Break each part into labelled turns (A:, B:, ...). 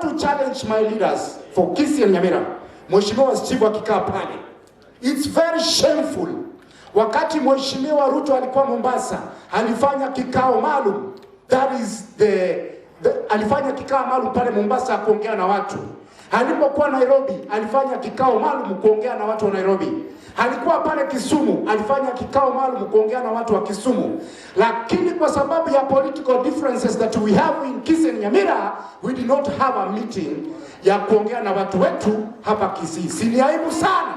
A: to challenge my leaders for Kisii and Nyamira, Mheshimiwa Steve akikaa pale. It's very shameful. Wakati Mheshimiwa Ruto alikuwa Mombasa, alifanya kikao maalum. That is the, the alifanya kikao maalum pale Mombasa kuongea na watu. Alipokuwa Nairobi, alifanya kikao maalum kuongea na watu wa Nairobi. Alikuwa pale Kisumu, alifanya kikao maalum kuongea na watu wa Kisumu. Lakini kwa sababu ya political differences that we have in Kisii and Nyamira, we did not have a meeting ya kuongea na watu wetu hapa Kisii. Si ni aibu sana?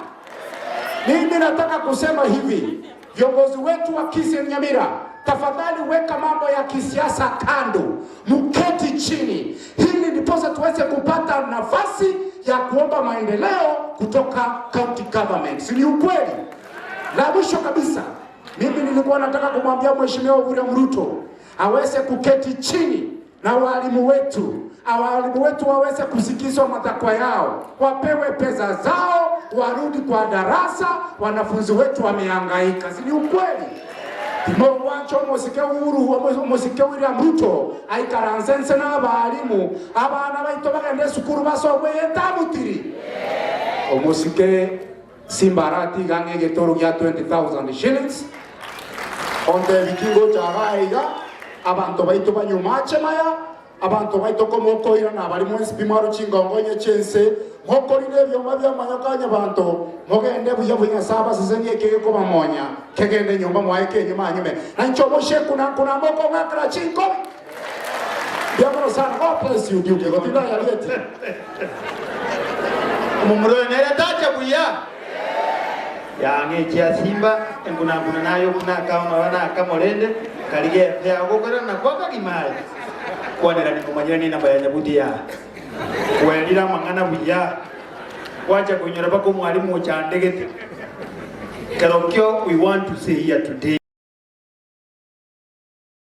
A: Mimi nataka kusema hivi, viongozi wetu wa Kisii and Nyamira, tafadhali weka mambo ya kisiasa kando, mketi chini, hili ndiposa tuweze kupata nafasi ya kuomba maendeleo kutoka county government. Si ni ukweli? La mwisho kabisa, mimi nilikuwa nataka kumwambia Mheshimiwa William Ruto aweze kuketi chini na walimu wetu, walimu wetu waweze kusikizwa matakwa yao, wapewe pesa zao, warudi kwa darasa. Wanafunzi wetu wamehangaika, si ni ukweli? Timogwancha omosike Uhuru omosike William Ruto aikaranse nse na abalimu abana baito bagende esukuru basomwe etamutiri omosike Simba Arati iga ng'a egetoro gia 20,000 shillings ontebi ki ngocha igaa iga abanto baito banywe amache maya abanto baito komokoirana abari mwensi pi mwarwe chingongo onye chi'ense mokorire ebioma bi'amanyoka onye banto mogende buya buya Nyasae abasesenie eke gekobamonya kegende nyomba mwaye kenyuma anyume na inche omochie kuna nkuna mokong'akera chinkobi Mbuya mono sana God bless you Duke gotinda yarieti.
B: Omomura oyo nere tacha buya. Yang'a echia simba engunanguna naye buna akao na akamo rende karigia efe yao gokorera nakwo akagima aye. Kwanera nimomanyire nenamba ya nyabuti yaa. Kwerire amang'ana buya. Gwacha koinyora mpaka omwalimu ochandegete. Kerokio we want to say here today.